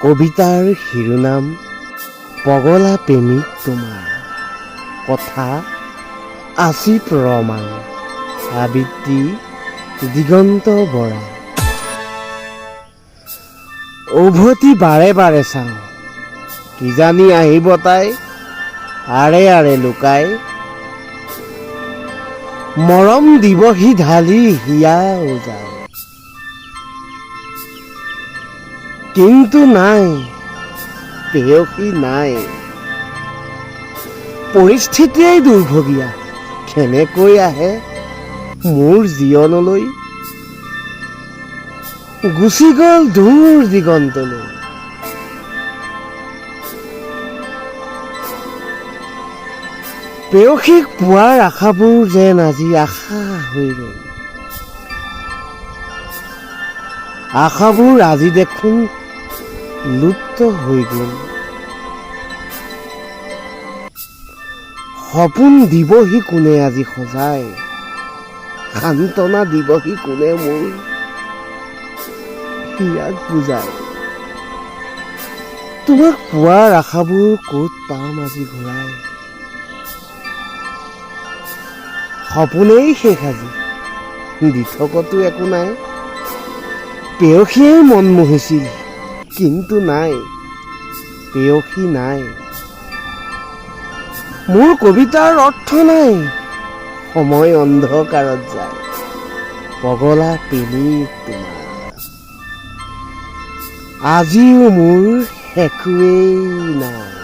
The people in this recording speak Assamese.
কবিতাৰ শিৰোনাম পগলা প্ৰেমিক তোমাৰ। কথা আছিফ ৰহমান, আবৃত্তি দিগন্ত বৰা। উভতি বাৰে বাৰে চাওঁ, কিজানি আহিব তাই আৰে আৰে লুকাই। মৰম দিবহি ঢালি হিয়া উজাই। কিন্তু নাই, প্ৰেয়সী নাই। পৰিস্থিতিয়েই দুৰ্ভগীয়া, কেনেকৈ আহে মোৰ জীৱনলৈ। গুচি গ'ল দূৰ দিগন্তলৈ। প্ৰেয়সীক পোৱাৰ আশাবোৰ যেন আজি আশা হৈ ৰ'ল। আশাবোৰ আজি দেখোন লুপ্ত হৈ গ'ল। সপোন দিবহি কোনে আজি সজাই, সান্তনা দিবহি কোনে মোৰ হিয়াক বুজাই। তোমাক পোৱাৰ আশাবোৰ ক'ত পাম আজি ঘূৰাই। সপোনেই শেষ আজি, দিঠকতো একো নাই। প্ৰেয়সীয়েই মন মোহিছিল, কিন্তু নাই, প্ৰেয়সী নাই। মোৰ কবিতাৰ অৰ্থ নাই, সময় অন্ধকাৰত যায়। পগলা প্ৰেমিক তোমাৰ, আজিও মোৰ একোৱেই নাই।